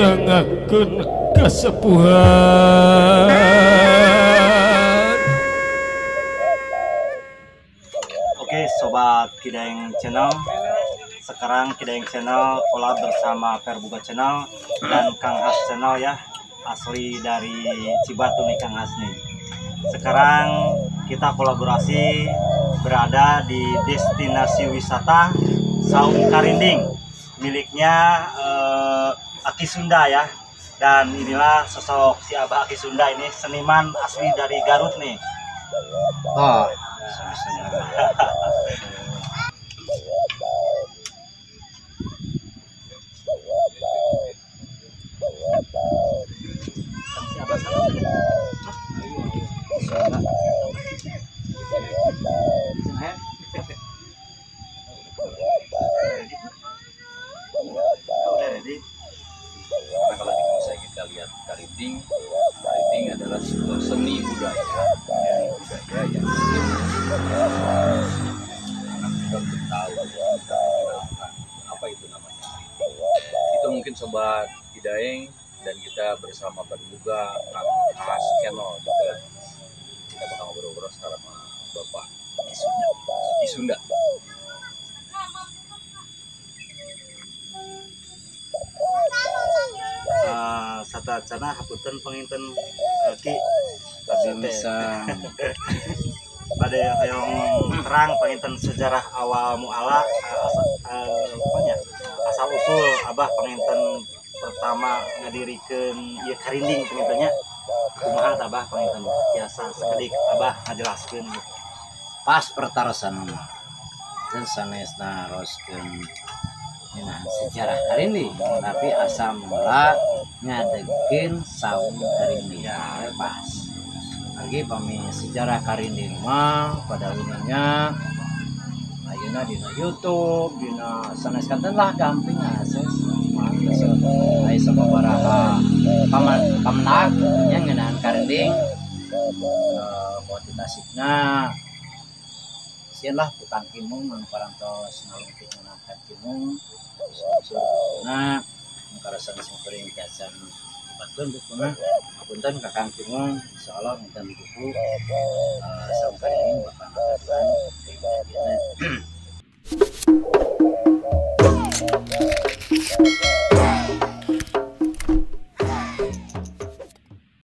Neangakeun kasepuhan. Oke Sobat Kidaeng Channel, sekarang Kidaeng Channel collab bersama Perbuga Channel dan Kang Has Channel ya, asli dari Cibatu nih Kang Has nih. Sekarang kita kolaborasi berada di destinasi wisata Saung Karinding miliknya Aki Sunda ya. Dan inilah sosok si Abah Aki Sunda ini, seniman asli dari Garut nih. Oh, Karena kalau misalnya kita lihat karinding, karinding adalah sebuah seni budaya, seni budaya yang mungkin anak muda belum tahu apa itu namanya. Itu mungkin Sobat Kidaeng, dan kita bersama Perbuga Kang Has Channel juga kita bakal ngobrol-ngobrol sama Bapak Kisunda. Kisunda. Satacana hapunten panginten Ki bisa pada yang terang panginten sejarah awal muala asal usul Abah panginten pertama ngadirikeun ieu karinding pangintennya kumaha tah Abah panginten biasa sakedik Abah ngajelaskeun gitu. Pas pertarosan mah dan sanes naroskeun ngeunaan sejarah karinding, tapi asal mula ngadegkeun saung karinding ya pas. Lagi pami sejarah karinding mah pada umumnya ayeuna dina YouTube, dina sanes kanten lah gampang akses. Aya sababaraha pamenak nya ngeunaan karinding buat di Tasikna. Sieun lah tukang kimung anu parantos ngalungtik ngeunaan kimung unsur bukuna karasan sing kuring tiasan dipatkeun bukuna. Punten Kakang Kimung, insyaallah minta buku saung karinding bakal ngagaduhan